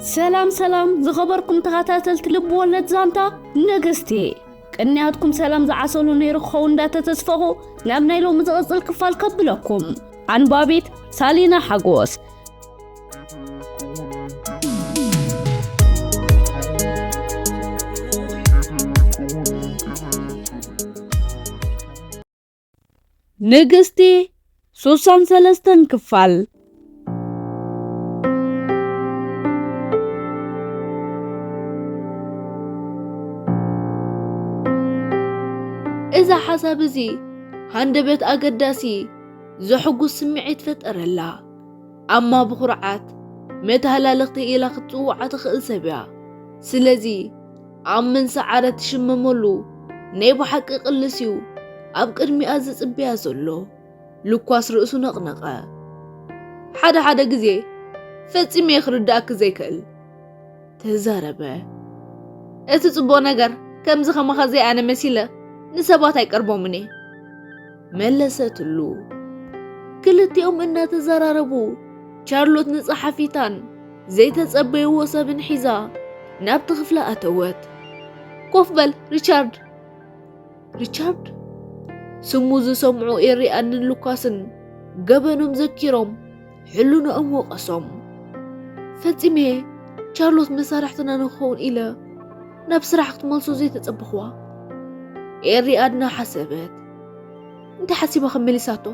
ሰላም ሰላም ዝኸበርኩም ተኸታተልቲ ልብ ወለድ ዛንታ ንግስቲ፣ ቅንያትኩም ሰላም ዝዓሰሉ ነይሩ ክኸውን እንዳተተስፈኹ ናብ ናይ ሎሚ ዝቕጽል ክፋል ከብለኩም። ኣንባቢት ሳሊና ሓጎስ። ንግስቲ ሱሳን ሰለስተን ክፋል። እዛ ሓሳብ እዚ ሃንደበት ኣገዳሲ ዘሕጉስ ስምዒት ፈጠረላ። ኣማ ብኹርዓት መተሃላለኽቲ ኢላ ክትጽውዓ ትኽእል ሰብ እያ። ስለዚ ኣብ መንሰዓረ ትሽመመሉ ናይ ብሓቂ ቅልስ እዩ ኣብ ቅድሚኣ ዝጽበያ ዘሎ። ልኳስ ርእሱ ነቕነቐ። ሓደ ሓደ ግዜ ፈጺመ እየ ክርድኣኪ ዘይክእል። ተዛረበ። እቲ ጽቡቕ ነገር ከምዚ ከማኻ ዘይኣነ መሲለ ንሰባት ኣይቀርቦምን እየ። መለሰትሉ። ክልቲኦም እናተዘራረቡ ቻርሎት ንጸሓፊታን ዘይተጸበይዎ ሰብን ሒዛ ናብቲ ክፍሊ ኣተወት። ኮፍ በል ሪቻርድ። ሪቻርድ? ስሙ ዝሰምዑ ኤሪኣንን ሉካስን ገበኖም ዘኪሮም ሕልኖኦም ወቐሶም። ፈጺመ ቻርሎት መሳርሕትና ንክኸውን ኢለ ናብ ስራሕ ክትመልሶ ዘይተጸበኽዋ። ኤሪኣድና ሓሰበት። እንታይ ሓሲባ ከም መሊሳቶ?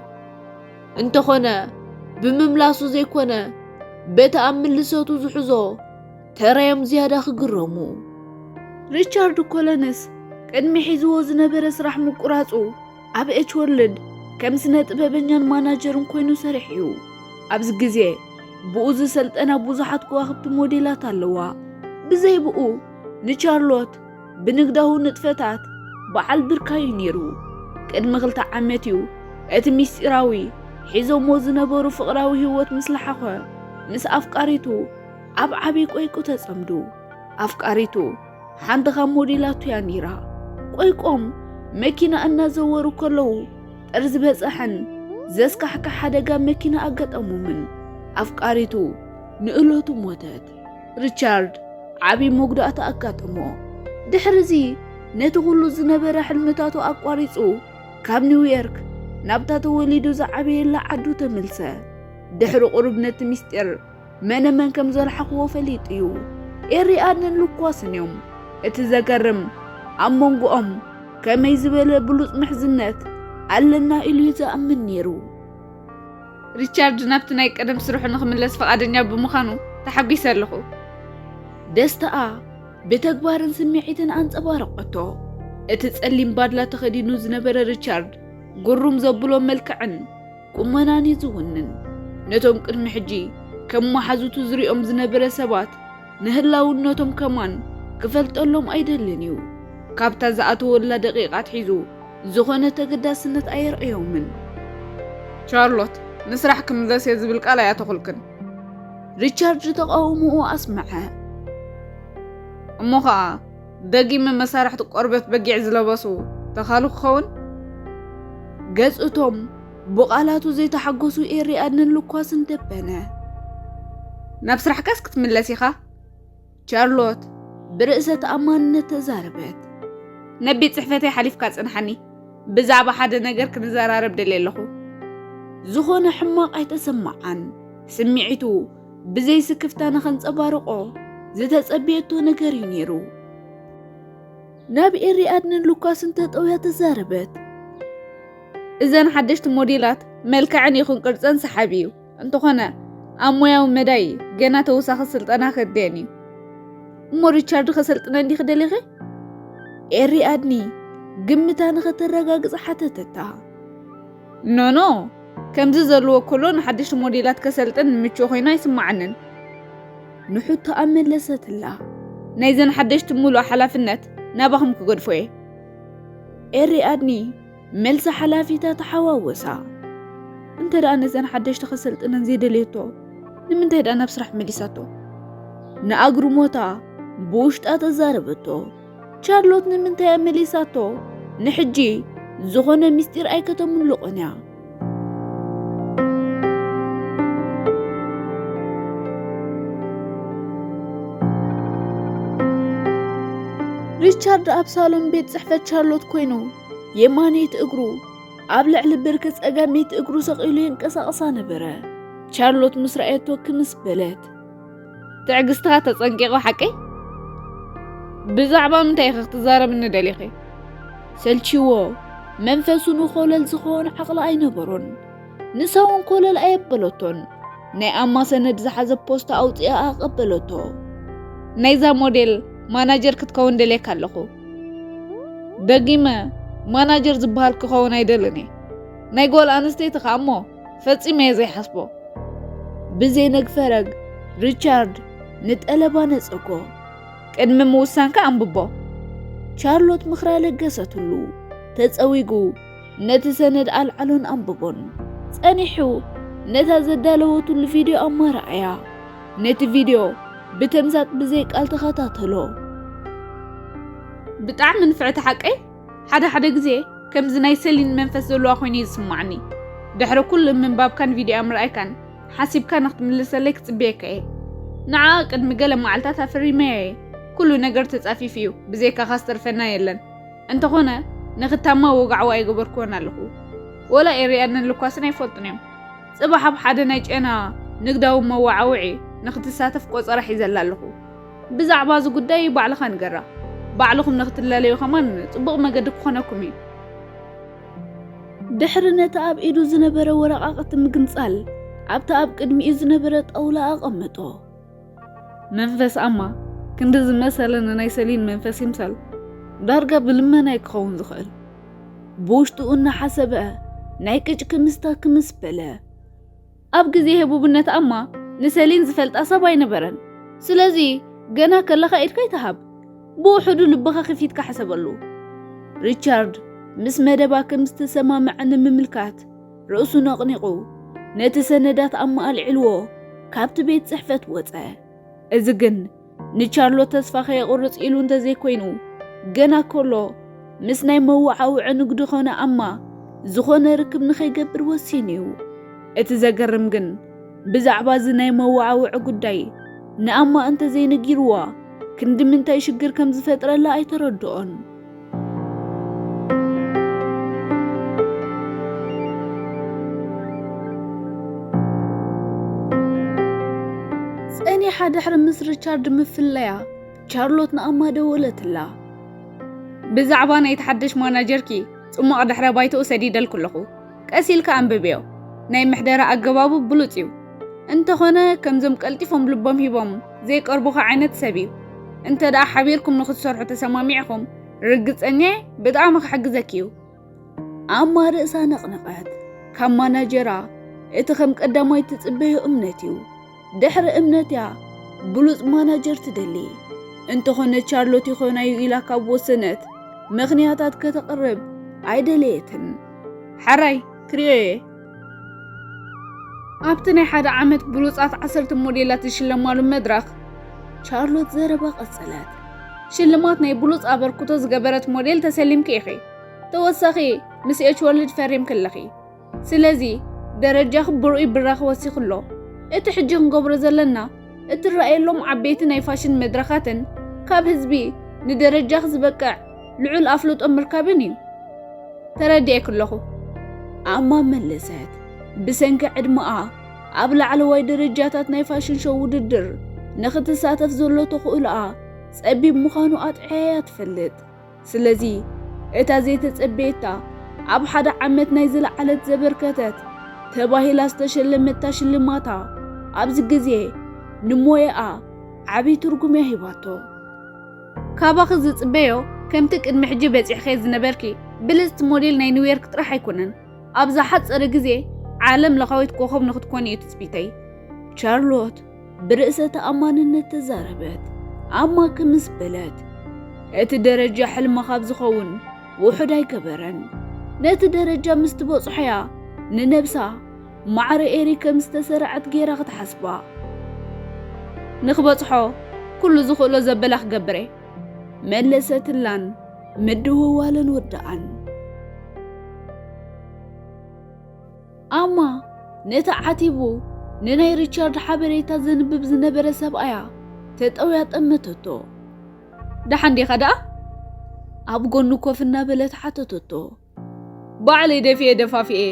እንተኾነ ብምምላሱ ዘይኮነ በቲ ኣብ ምልሰቱ ዝሕዞ ተራዮም ዝያዳ ክግረሙ። ሪቻርድ ኮለንስ ቅድሚ ሒዝዎ ዝነበረ ስራሕ ምቁራጹ ኣብ ኤች ወርልድ ከም ስነ ጥበበኛን ማናጀርን ኮይኑ ሰሪሑ እዩ። ኣብዚ ግዜ ብኡ ዝሰልጠና ብዙሓት ከዋኽብቲ ሞዴላት ኣለዋ። ብዘይ ብኡ ንቻርሎት ብንግዳዊ ንጥፈታት በዓል ብርካ እዩ ነይሩ። ቅድሚ ክልተ ዓመት እዩ እቲ ምስጢራዊ ሒዞሞ ዝነበሩ ፍቕራዊ ህይወት ምስ ለሓኸ ምስ ኣፍቃሪቱ ኣብ ዓቢ ቆይቁ ተጸምዱ። ኣፍቃሪቱ ሓንቲ ካብ ሞዴላቱ እያ ነይራ። ቆይቆም መኪና እናዘወሩ ከለዉ ጥርዚ በጸሐን ዘስካሕክሕ ሓደጋ መኪና ኣጋጠሞምን ኣፍቃሪቱ ንእለቱ ሞተት። ሪቻርድ ዓቢ መጉዳእቲ ኣጋጠሞ። ድሕሪ እዚ ነቲ ኩሉ ዝነበረ ሕልምታቱ ኣቋሪጹ ካብ ኒውዮርክ ናብታ ተወሊዱ ዝዓበየላ ዓዱ ተመልሰ። ድሕሪ ቁሩብ ነቲ ምስጢር መነመን ከም ዘልሓኽዎ ፈሊጡ እዩ። ኤሪኣድንን ሉኳስን እዮም። እቲ ዘገርም ኣብ መንጎኦም ከመይ ዝበለ ብሉጽ ምሕዝነት ኣለና ኢሉ እዩ ዝኣምን ነይሩ። ሪቻርድ ናብቲ ናይ ቀደም ስርሑ ንኽምለስ ፍቓደኛ ብምዃኑ ተሓጒሰ ኣለኹ። ደስታኣ ብተግባርን ስምዒትን ኣንጸባረቐቶ። እቲ ጸሊም ባድላ ተኸዲኑ ዝነበረ ሪቻርድ ግሩም ዘብሎ መልክዕን ቁመናን እዩ ዝውንን። ነቶም ቅድሚ ሕጂ ከም መሓዙቱ ዝሪኦም ዝነበረ ሰባት ንህላውነቶም ከማን ክፈልጠሎም ኣይደልን እዩ። ካብታ ዝኣተወላ ደቂቓ ኣትሒዙ ዝኾነ ተገዳስነት ኣየርኣዮምን። ቻርሎት፣ ንስራሕ ክምለስ እየ ዝብል ቃል ኣይኣተኹልክን። ሪቻርድ ተቓውሞኡ ኣስመዐ። እሞ ኸኣ ደጊመ መሳርሕቲ ቆርበት በጊዕ ዝለበሱ ተኻሉ ክኸውን? ገጽ እቶም ብቓላቱ ዘይተሓጎሱ ኤሪኣድንን ሉኳስን ደበነ። ናብ ስራሕካስ ክትምለስ ኢኻ? ቻርሎት ብርእሰ ተኣማንነት ተዛረበት። ናብ ቤት ጽሕፈተይ ሓሊፍካ ጽንሓኒ። ብዛዕባ ሓደ ነገር ክንዘራረብ ደልየ ኣለኹ። ዝኾነ ሕማቕ ኣይተሰምዓን። ስምዒቱ ብዘይ ስክፍታ ንኸንጸባርቖ ዝተጸበየቶ ነገር እዩ ነይሩ። ናብ ኤሪኣድንን ሉካስን ተጠውያ ተዛረበት። እዘን ሓደሽቲ ሞዴላት መልክዐን ይኹን ቅርጸን ሰሓቢ እዩ። እንተኾነ ኣብ ሞያዊ መዳይ ገና ተወሳኺ ስልጠና ከድልየን እዩ። እሞ ሪቻርድ ከሰልጥነን ዲኺ ደሊኺ? ኤሪኣድኒ ግምታ ንኸተረጋግጽ ሓተተታ። ኖኖ፣ ከምዚ ዘለዎ ከሎ ንሓደሽቲ ሞዴላት ከሰልጥን ምቹእ ኮይኑ ኣይስምዓንን። ንሑታኣ መለሰትላ። ናይዘን ሓደሽቲ ምሉእ ሓላፍነት ናባኹም ክገድፎ እየ። ኤሪኣድኒ መልሲ ሓላፊታ ተሓዋወሳ። እንተ ደኣ ነዘን ሓደሽቲ ከሰልጥነን ዘይደለየቶ፣ ንምንታይ ደኣ ናብ ስራሕ መሊሳቶ? ንኣግርሞታ ብውሽጣ ተዛረበቶ። ቻርሎት ንምንታይ እያ መሊሳቶ? ንሕጂ ዝኾነ ምስጢር ኣይከተምልቑን እያ። ሪቻርድ ኣብ ሳሎን ቤት ጽሕፈት ቻርሎት ኮይኑ የማነይቲ እግሩ ኣብ ልዕሊ ብርኪ ጸጋመይቲ እግሩ ሰቒሉ የንቀሳቕሳ ነበረ። ቻርሎት ምስ ረኣየቶ ክምስ በለት። ትዕግስትኻ ተጸንቂቑ ሓቀይ? ብዛዕባ ምንታይ ኢኺ ክትዛረብኒ ደሊኺ? ሰልችዎ፣ መንፈሱ ንኾለል ዝኸውን ዓቕሊ ኣይነበሮን። ንሳ እውን ኮለል ኣየበለቶን። ናይ ኣማ ሰነድ ዝሓዘ ፖስታ ኣውፂኣ ኣቐበለቶ። ናይዛ ሞዴል ማናጀር ክትከውን ደልየካ ኣለኹ። ደጊመ ማናጀር ዝበሃል ክኸውን ኣይደልን እየ። ናይ ጓል ኣንስተይቲ ከኣ እሞ ፈጺመ እየ ዘይሓስቦ። ብዘይ ነግፈረግ ሪቻርድ ንጠለባ ነጸጎ። ቅድሚ ምውሳንካ ኣንብቦ። ቻርሎት ምኽራ ለገሰትሉ። ተጸዊጉ ነቲ ሰነድ ኣልዓሎን ኣንብቦን። ጸኒሑ ነታ ዘዳለወትሉ ቪድዮ ኣማ ረኣያ። ነቲ ቪድዮ ብተምሳጥ ብዘይ ቃል ተኸታተሎ። ብጣዕሚ ንፍዕቲ ሓቀይ። ሓደ ሓደ ግዜ ከምዚ ናይ ሰሊን መንፈስ ዘለዋ ኮይኑ እዩ ዝስማዓኒ። ድሕሪ ኩሉ ምንባብካን ቪድዮኣ ምርኣይካን ሓሲብካ ንክትምልሰለይ ክጽበየካ እየ። ንዓ ቅድሚ ገለ መዓልታት ኣፈሪመያ እየ። ኩሉ ነገር ተጻፊፉ እዩ፣ ብዘይካኻ ዝተርፈና የለን። እንተኾነ ንክታማ ወጋዕዋ ኣይገበርክዎን ኣለኹ። ወላ ኤርያንን ልኳስን ኣይፈልጡን እዮም። ጽባሕ ኣብ ሓደ ናይ ጨና ንግዳዊ መዋዓውዒ ንክትሳተፍ ቆጸራ ሒዘላ ኣለኹ። ብዛዕባ እዚ ጉዳይ ባዕልኻ ንገራ። ባዕልኹም ንክትላለዩ ከማን ጽቡቕ መገዲ ክኾነኩም እዩ። ድሕሪ ነቲ ኣብ ኢዱ ዝነበረ ወረቓቕቲ ምግንጻል፣ ኣብቲ ኣብ ቅድሚኡ ዝነበረ ጣውላ ኣቐመጦ። መንፈስ ኣማ ክንዲ ዝመሰለ ንናይ ሰሊን መንፈስ ይምሰል። ዳርጋ ብልመና እዩ ክኸውን ዝኽእል። ብውሽጡ እናሓሰበ ናይ ቅጭ ክምስታ ክምስ በለ። ኣብ ግዜ ህቡብነት ኣማ ንሰሊን ዝፈልጣ ሰብ ኣይነበረን። ስለዚ ገና ከለኻ ኢድካ ይትሃብ፣ ብውሕዱ ልብኻ ከፊትካ ሕሰበሉ። ሪቻርድ ምስ መደባ ከም ዝተሰማምዐ ንምምልካት ርእሱ ነቕኒቑ ነቲ ሰነዳት ኣማ ኣልዒልዎ ካብቲ ቤት ጽሕፈት ወጸ። እዚ ግን ንቻርሎት ተስፋ ከየቑርጽ ኢሉ እንተዘይኮይኑ፣ ገና ከሎ ምስ ናይ መወዓውዒ ንግዱ ኾነ ኣማ ዝኾነ ርክብ ንኸይገብር ወሲኑ እዩ። እቲ ዘገርም ግን ብዛዕባ እዚ ናይ መወዓውዒ ጉዳይ ንኣማ እንተዘይነጊርዋ ክንዲ ምንታይ ሽግር ከም ዝፈጥረላ ኣይተረድኦን። ጸኒሓ ድሕሪ ምስ ሪቻርድ ምፍለያ ቻርሎት ንኣማ ደወለትላ። ብዛዕባ ናይቲ ሓድሽ ማናጀርኪ ጽሙቕ ድሕረ ባይትኡ ሰዲደልኩ ኣለኹ። ቀስ ኢልካ ኣንብብዮ። ናይ ምሕደራ ኣገባቡ ብሉጽ እዩ። እንተኾነ ከምዞም ቀልጢፎም ልቦም ሂቦም ዘይቀርቡኻ ዓይነት ሰብ እዩ። እንተ ደኣ ሓቢርኩም ንኽትሰርሑ ተሰማሚዕኹም ርግጸኛ እየ ብጣዕሚ ክሕግዘኪ እዩ። ኣማ ርእሳ ነቕነቐት። ካብ ማናጀራ እቲ ከም ቀዳማይ ትጽበዮ እምነት እዩ። ድሕሪ እምነት እያ ብሉጽ ማናጀር ትደሊ። እንተኾነ ቻርሎት ይኾና እዩ ኢላ ካብ ወሰነት ምኽንያታት ከተቕርብ ኣይደለየትን። ሓራይ ክሪኦ እየ። ኣብቲ ናይ ሓደ ዓመት ብሉጻት ዓሰርተ ሞዴላት ዝሽለማሉ መድረኽ ቻርሎት ዘረባ ቀጸለት። ሽልማት ናይ ብሉጽ ኣበርክቶ ዝገበረት ሞዴል ተሰሊምኪ ኢኺ። ተወሳኺ ምስ ኤች ወርልድ ፈሪምኪ ኣለኺ። ስለዚ ደረጃኺ ብርኡይ ብራኺ ወሲኹ ኣሎ። እቲ ሕጂ ክንገብሮ ዘለና እትረኣየሎም ዓበይቲ ናይ ፋሽን መድረኻትን ካብ ህዝቢ ንደረጃኺ ዝበቅዕ ልዑል ኣፍልጦ ምርካብን እዩ። ተረዲኤኪ ኣለኹ። ኣማ መለሰት። ብሰንኪ ዕድመኣ ኣብ ላዕለዋይ ደረጃታት ናይ ፋሽን ሾው ውድድር ንኽትሳተፍ ዘሎ ተኽእሎኣ ጸቢብ ምዃኑ ኣጥዕያ እያ ትፈልጥ። ስለዚ እታ ዘይተጸበየታ ኣብ ሓደ ዓመት ናይ ዝለዓለት ዘበርከተት ተባሂላ ዝተሸለመታ ሽልማታ ኣብዚ ግዜ ንሞያኣ ዓቢ ትርጉም እያ ሂባቶ። ካባኺ ዝጽበዮ ከምቲ ቅድሚ ሕጂ በጺሕኺ ዝነበርኪ ብልጽቲ ሞዴል ናይ ኒውዮርክ ጥራሕ ኣይኮነን። ኣብ ዝሓጸረ ግዜ ዓለም ለኻዊት ኮኾብ ንኽትኮኒ እዩ ትጽቢተይ። ቻርሎት ብርእሰ ተኣማንነት ተዛረበት። ኣማ ክምስ በለት። እቲ ደረጃ ሕልማ ካብ ዝኸውን ውሑድ ኣይገበረን። ነቲ ደረጃ ምስ ትበጽሖያ ንነብሳ ማዕረ ኤሪ ከም ዝተሰረዐት ገይራ ክትሓስባ። ንክበጽሖ ኩሉ ዝኽእሎ ዘበላ ክገብር እየ። መለሰትላን ምድውዋለን ወደኣን። ኣማ ነቲ ዓቲቡ ንናይ ሪቻርድ ሓበሬታ ዘንብብ ዝነበረ ሰብኣያ ተጠውያ ጠመተቶ። ደሓን ዲኻ ደኣ? ኣብ ጎኑ ኮፍ እናበለት ሓተተቶ። ባዕለይ ደፊኤ ደፋፊኤ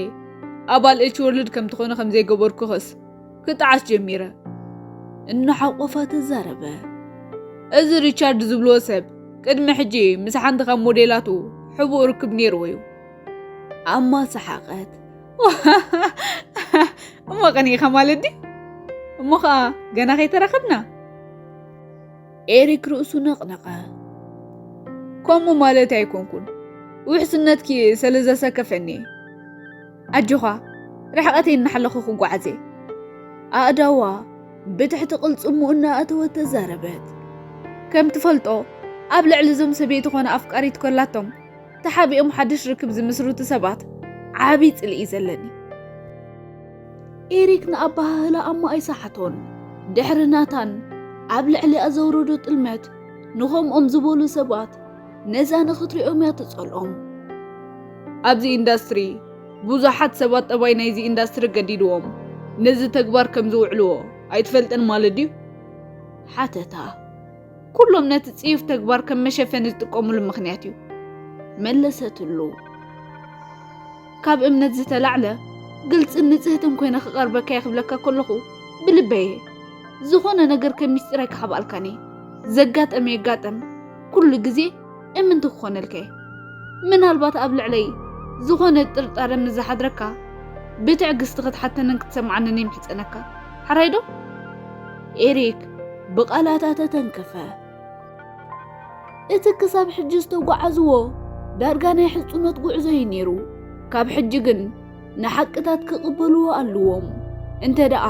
ኣባል ኤች ወርልድ ከም ትኾነ ከም ዘይገበርኩኽስ ክጠዓስ ጀሚረ። እናሓቆፋ ተዛረበ። እዚ ሪቻርድ ዝብልዎ ሰብ ቅድሚ ሕጂ ምስ ሓንቲ ካብ ሞዴላቱ ሕቡእ ርክብ ነይርዎ እዩ። ኣማ ሰሓቐት። እሞ ቀኒእኻ ማለት ድዩ? እሞ ኸኣ ገና ከይተራኸብና? ኤሪክ ርእሱ ነቕነቐ። ከምኡ ማለት ኣይኮንኩን። ውሕስነትኪ ስለ ዘሰከፈኒ። ኣጆኻ፣ ርሕቐተይ እናሓለኹ ክጓዓዝ እየ። ኣእዳዋ ብትሕቲ ቅልጽሙ እናኣተወት ተዛረበት። ከም ትፈልጦ፣ ኣብ ልዕሊ እዞም ሰበይቲ ኮነ ኣፍቃሪት ኮላቶም ተሓቢኦም ሓድሽ ርክብ ዝምስርቱ ሰባት ዓቢ ጽልኢ ዘለኒ። ኤሪክ ንኣበሃህላ ኣማ ኣይሰሓቶን። ድሕሪ ናታን ኣብ ልዕሊኣ ዘውረዶ ጥልመት፣ ንኸምኦም ዝበሉ ሰባት ነዛ ንኽትሪኦም እያ ትጸልኦም። ኣብዚ ኢንዳስትሪ ብዙሓት ሰባት ጠባይ ናይዚ ኢንዳስትሪ ገዲድዎም ነዚ ተግባር ከም ዝውዕልዎ ኣይትፈልጥን ማለት ድዩ? ሓተታ። ኩሎም ነቲ ጽዩፍ ተግባር ከም መሸፈኒ ዝጥቀሙሉ ምኽንያት እዩ። መለሰትሉ። ካብ እምነት ዝተላዕለ ግልጽን ንጽህትን ኮይነ ክቐርበካ እየ ክብለካ ከለኹ ብልበይ እየ። ዝኾነ ነገር ከም ሚስጢር ኣይክሓብኣልካን እየ። ዘጋጠመ የጋጠም፣ ኩሉ ግዜ እምንቲ ክኾነልካ እየ። ምናልባት ኣብ ልዕለይ ዝኾነ ጥርጣረ ምስ ዝሓድረካ ብትዕግስቲ ክትሓተንን ክትሰምዓንን ይምሕጸነካ። ሓራይ ዶ? ኤሪክ ብቓላታ ተተንከፈ። እቲ ክሳብ ሕጂ ዝተጓዓዝዎ ዳርጋ ናይ ሕጹነት ጉዕዞ እዩ ነይሩ። ካብ ሕጂ ግን ንሓቅታት ክቕበልዎ ኣለዎም። እንተ ደኣ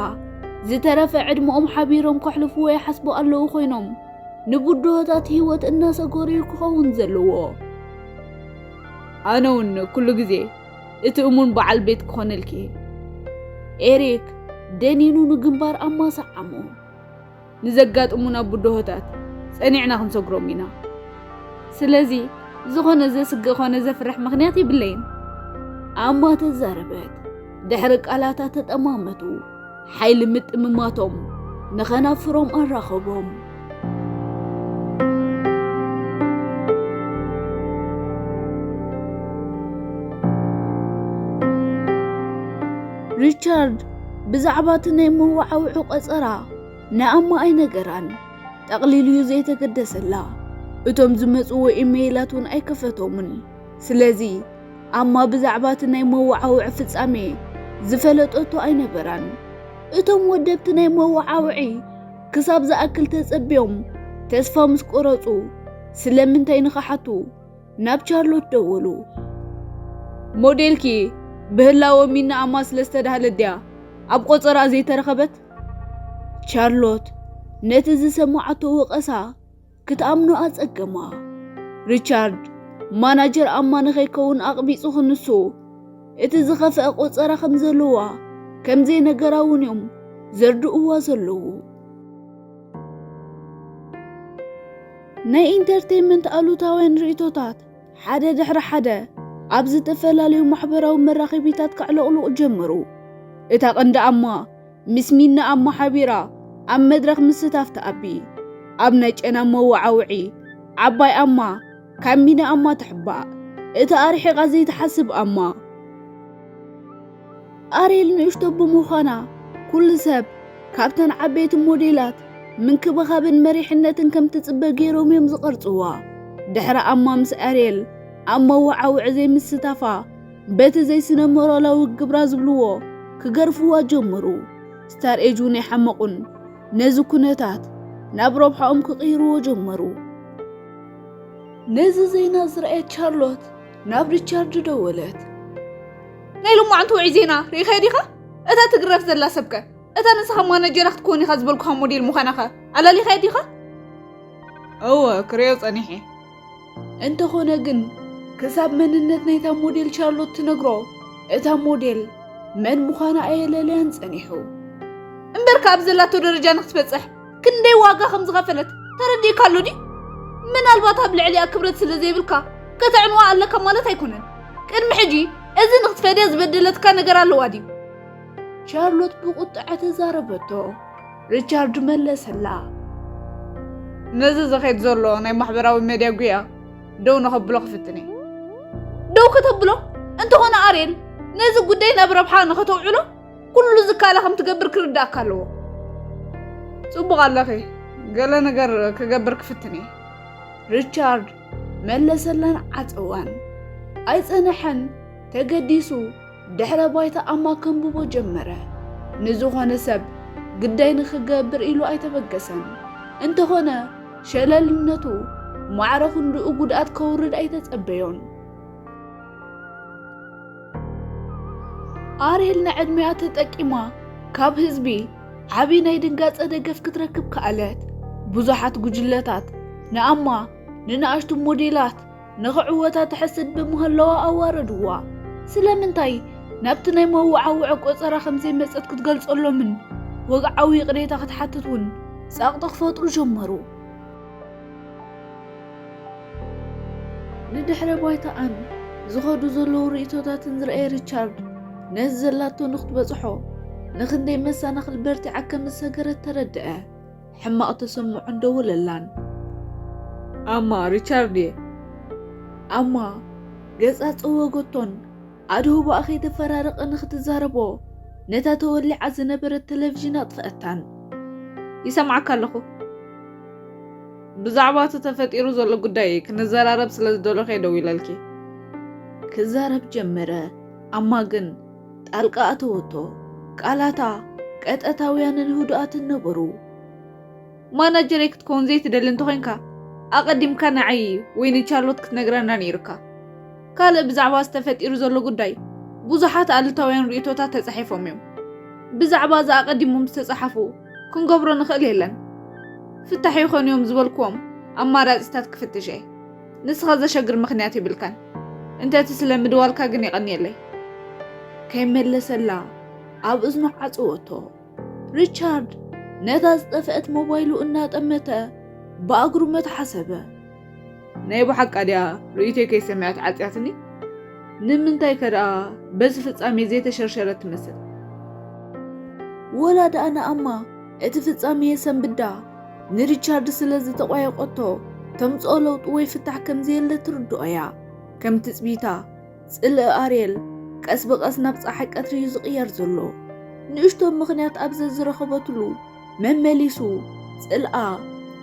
ዝተረፈ ዕድመኦም ሓቢሮም ከሕልፍዎ ይሓስቡ ኣለዉ ኮይኖም፣ ንብድሆታት ህይወት እናሰገሩ እዩ ክኸውን ዘለዎ። ኣነ እውን ኩሉ ግዜ እቲ እሙን በዓል ቤት ክኾነልኪ እየ። ኤሪክ ደኒኑ ንግንባር ኣማ ሰዓሞ። ንዘጋጥሙና ብድሆታት ጸኒዕና ክንሰግሮም ኢና። ስለዚ ዝኾነ ዘስግእ ኾነ ዘፍርሕ ምኽንያት የብለይን። ኣማ ተዛረበት። ድሕሪ ቃላታ ተጠማመቱ። ሓይሊ ምጥምማቶም ንኸናፍሮም ኣራኸቦም። ሪቻርድ ብዛዕባ እቲ ናይ መወዓውዒ ቆጸራ ንኣማ ኣይነገራን። ጠቕሊሉ እዩ ዘይተገደሰላ። እቶም ዝመጽዎ ኢሜይላት እውን ኣይከፈቶምን። ስለዚ ኣማ ብዛዕባ እቲ ናይ መወዓውዒ ፍጻሜ ዝፈለጠቶ ኣይነበራን። እቶም ወደብቲ ናይ መወዓውዒ ክሳብ ዝኣክል ተጸብዮም ተስፋ ምስ ቆረጹ፣ ስለምንታይ ንኽሓቱ ናብ ቻርሎት ደወሉ። ሞዴልኪ ብህላወ ሚና ኣማ ስለ ዝተዳህለት ድያ ኣብ ቆጸራ ዘይተረኸበት? ቻርሎት ነቲ ዝሰማዓቶ ወቐሳ ክትኣምኖ ኣጸገማ። ሪቻርድ ማናጀር ኣማ ንኸይከውን ኣቕቢጹ ክንሱ፣ እቲ ዝኸፍአ ቆጸራ ከም ዘለዋ ከም ዘይነገራ እውን እዮም ዘርድእዋ ዘለዉ። ናይ ኢንተርቴይንመንት ኣሉታውያን ርእይቶታት ሓደ ድሕሪ ሓደ ኣብ ዝተፈላለዩ ማሕበራዊ መራኸቢታት ከዕለቕልቑ ጀመሩ። እታ ቀንዲ ኣማ ምስ ሚና ኣማ ሓቢራ ኣብ መድረኽ ምስታፍ ትኣቢ። ኣብ ናይ ጨና መወዓውዒ ዓባይ ኣማ ካብ ሚና ኣማ ትሕባእ። እታ ኣርሒቓ ዘይትሓስብ ኣማ። ኣሬል ንእሽቶ ብምዃና ኩሉ ሰብ ካብተን ዓበይቲ ሞዴላት ምንክብኻብን መሪሕነትን ከም ትጽበ ገይሮም እዮም ዝቐርጽዋ። ድሕሪ ኣማ ምስ ኣሬል ኣብ መወዓውዒ ዘይምስታፋ በቲ ዘይስነ ሞራላዊ ግብራ ዝብልዎ ክገርፍዋ ጀመሩ። ስታር ኤጅ እውን ኣይሓመቑን። ነዚ ኩነታት ናብ ረብሓኦም ክቕይርዎ ጀመሩ። ነዚ ዜና ዝረኣየት ቻርሎት ናብ ሪቻርድ ደወለት። ናይ ሎማዓንቲ ውዒ ዜና ርኢኻዮ ዲኻ? እታ ትግረፍ ዘላ ሰብከ? እታ ንስኻ ማናጀራ ክትከውን ኢኻ ዝበልኩኻ ሞዴል ምዃናኸ ኣላሊኻዮ ዲኻ? እወ፣ ክርእዮ ጸኒሐ። እንተኾነ ግን፣ ክሳብ መንነት ናይታ ሞዴል ቻርሎት ትነግሮ፣ እታ ሞዴል መን ምዃና ኣየለለያን ጸኒሑ። እምበርካ ኣብ ዘላቶ ደረጃ ንክትበጽሕ ክንደይ ዋጋ ከም ዝኸፈለት ተረዲእካ ኣሎ ድዩ? ምናልባት ኣብ ልዕሊኣ ክብረት ስለ ዘይብልካ ከተዕንዋ ኣለካ ማለት ኣይኮነን። ቅድሚ ሕጂ እዚ ንክትፈድያ ዝበደለትካ ነገር ኣለዋ ድዩ? ቻርሎት ብቁጥዐ ተዛረበቶ። ሪቻርድ መለሰላ። ነዚ ዝኸይድ ዘሎ ናይ ማሕበራዊ ሜድያ ጉያ ደው ንኸብሎ ክፍትን እየ። ደው ከተብሎ? እንተኾነ ኣርየል፣ ነዚ ጉዳይ ናብ ረብሓ ንኸተውዕሎ ኩሉ ዝካላ ከም ትገብር ክርዳእካ ኣለዎ። ጽቡቕ ኣለኺ፣ ገለ ነገር ክገብር ክፍትን እየ። ሪቻርድ መለሰላን ዓጸዋን። ኣይጸነሐን፣ ተገዲሱ ድሕረ ባይታ ኣማ ከንብቦ ጀመረ። ንዝኾነ ሰብ ግዳይ ንኽገብር ኢሉ ኣይተበገሰን። እንተኾነ ሸለልነቱ ማዕረ ክንድኡ ጉድኣት ከውርድ ኣይተጸበዮን። ኣርየል ንዕድሚኣ ተጠቂማ ካብ ህዝቢ ዓቢ ናይ ድንጋጸ ደገፍ ክትረክብ ከኣለት። ብዙሓት ጉጅለታት ንኣማ ንንኣሽቱ ሞዴላት ንኽዕወታ ትሕስድ ብምህላዋ ኣዋረድዋ። ስለምንታይ ናብቲ ናይ መወዓውዒ ቆጸራ ከም ዘይመጸት ክትገልጸሎምን ወግዓዊ ይቕሬታ ክትሓትት እውን ጸቕጢ ክፈጥሩ ጀመሩ። ንድሕረ ባይታኣን ዝኸዱ ዘለዉ ርእይቶታትን ዝረኣየ ሪቻርድ፣ ነዚ ዘላቶ ንክትበጽሖ ንኽንደይ መሰናኽል በርቲዓ ከም ዝሰገረት ተረድአ። ሕማቕ ተሰምዖን ደወለላን። ኣማ፣ ሪቻርድ እየ። ኣማ ገጻ ጸወገቶን ኣድህቦኣ ከይተፈራረቐ ንኽትዛረቦ ነታ ተወሊዓ ዝነበረት ቴሌቪዥን ኣጥፍኣታን። ይሰምዓካ ኣለኹ። ብዛዕባ እቲ ተፈጢሩ ዘሎ ጉዳይ ክንዘራረብ ስለ ዝደለኹ እየ ደዊለልኪ። ክዛረብ ጀመረ። ኣማ ግን ጣልቃ ኣተወቶ። ቃላታ ቀጥታውያንን ህዱኣትን ነበሩ። ማናጀረይ ክትከውን ዘይትደሊ እንተኾይንካ፣ ኣቐዲምካ ንዓይ ወይ ንቻርሎት ክትነግረና ነይሩካ። ካልእ ብዛዕባ ዝተፈጢሩ ዘሎ ጉዳይ ብዙሓት ኣሉታውያን ርእይቶታት ተጻሒፎም እዮም። ብዛዕባ እዚ ኣቐዲሞም ዝተጻሓፉ ክንገብሮ ንኽእል የለን። ፍታሕ ይኾኑ እዮም ዝበልክዎም ኣማራጺታት ክፍትሽ እየ። ንስኻ ዘሸግር ምኽንያት የብልካን። እንተቲ ስለ ምድዋልካ ግን የቐንየለይ። ከይመለሰላ ኣብ እዝኑ ዓጽወቶ። ሪቻርድ ነታ ዝጠፍአት ሞባይሉ እናጠመተ ብኣግሩመት ሓሰበ። ናይ ብሓቃ ድያ ርእይቶይ ከይሰምዐት ዓጽያትኒ? ንምንታይ ከ ደኣ በዚ ፍጻሜ ዘይተሸርሸረት ትመስል? ወላ ደኣ ንኣማ እቲ ፍጻሜ የሰንብዳ ንሪቻርድ ስለ ዝተቋየቆቶ ተምጽኦ ለውጢ ወይ ፍታሕ ከም ዘየለ ትርድኦ እያ። ከም ትጽቢታ ጽልኢ ኣርየል ቀስ ብቐስ ናብ ጸሓይ ቀትሪ እዩ ዝቕየር ዘሎ። ንእሽቶ ምኽንያት ኣብ ዘዝረኸበትሉ መመሊሱ ጽልኣ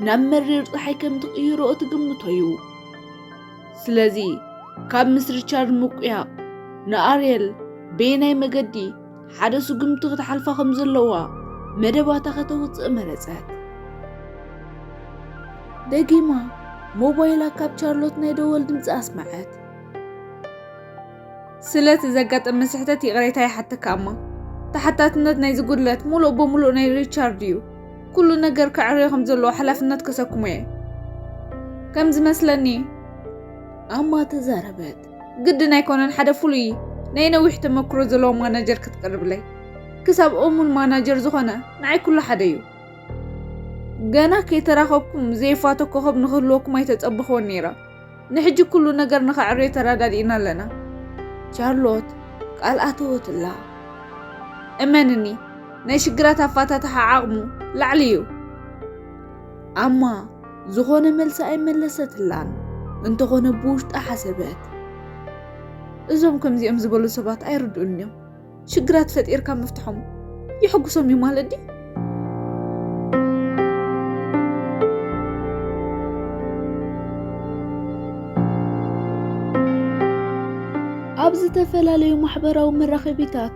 ናብ መሪር ጸሓይ ከም ትቕይሮ ትግምቶ እዩ። ስለዚ ካብ ምስ ሪቻርድ ምቁያቕ ንኣርየል በየናይ መገዲ ሓደ ስጉምቲ ክትሓልፋ ከም ዘለዋ መደባታ ከተውጽእ መረጸት። ደጊማ ሞባይላ ካብ ቻርሎት ናይ ደወል ድምጺ ኣስመዐት። ስለቲ ዘጋጠመ ስሕተት ይቕሬታ ይሓተካ እማ፣ ተሓታትነት ናይዚ ጉድለት ሙሉእ ብሙሉእ ናይ ሪቻርድ እዩ። ኩሉ ነገር ከዕርዮ ከም ዘለዎ ሓላፍነት ከሰክሞ እየ። ከም ዝመስለኒ፣ ኣማ ተዛረበት። ግድን ኣይኮነን ሓደ ፍሉይ ናይ ነዊሕ ተመክሮ ዘለዎ ማናጀር ክትቅርብለይ። ክሳብ እሙን ማናጀር ዝኾነ ንዓይ ኩሉ ሓደ እዩ። ገና ከይተራኸብኩም ዘይፋቶ ኮኸብ ንክህልወኩም ኣይተጸበኽዎን ነይረ። ንሕጂ ኩሉ ነገር ንኸዕርዮ ተረዳዲእና ኣለና። ቻርሎት ቃል ኣተወትላ። እመንኒ፣ ናይ ሽግራት ኣፋታትሓ ዓቕሙ ላዕሊ እዩ። ኣማ ዝኾነ መልሲ ኣይመለሰትላን። እንተኾነ ብውሽጣ ሓሰበት። እዞም ከምዚኦም ዝበሉ ሰባት ኣይርድኡን እዮም። ሽግራት ፈጢርካ ምፍትሖም የሐጉሶም እዩ ማለት ድዩ? ኣብ ዝተፈላለዩ ማሕበራዊ መራኸቢታት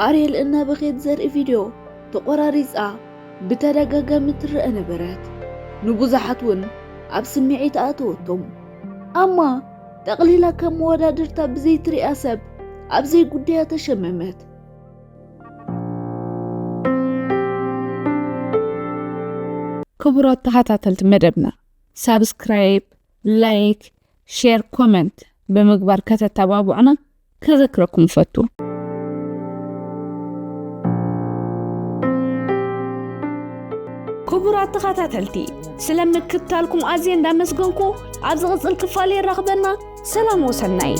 ኣርየል እናበኸየት ዘርኢ ቪድዮ ተቖራሪጻ ብተደጋጋሚ ትረአ ነበረት። ንብዙሓት እውን ኣብ ስምዒት ኣእተወቶም። ኣማ ጠቕሊላ ከም መወዳድርታ ብዘይትሪኣ ሰብ ኣብ ዘይጉዳያ ተሸመመት። ክቡራት ተኸታተልቲ መደብና፣ ሳብስክራይብ፣ ላይክ፣ ሼር፣ ኮመንት ብምግባር ከተተባብዑና ከዘክረኩም እፈቱ። ክቡራት ተኸታተልቲ፣ ስለ ምክትታልኩም ኣዝየ እንዳመስገንኩ፣ ኣብ ዝቕጽል ክፋል የራኽበና። ሰላም ወሰናይ።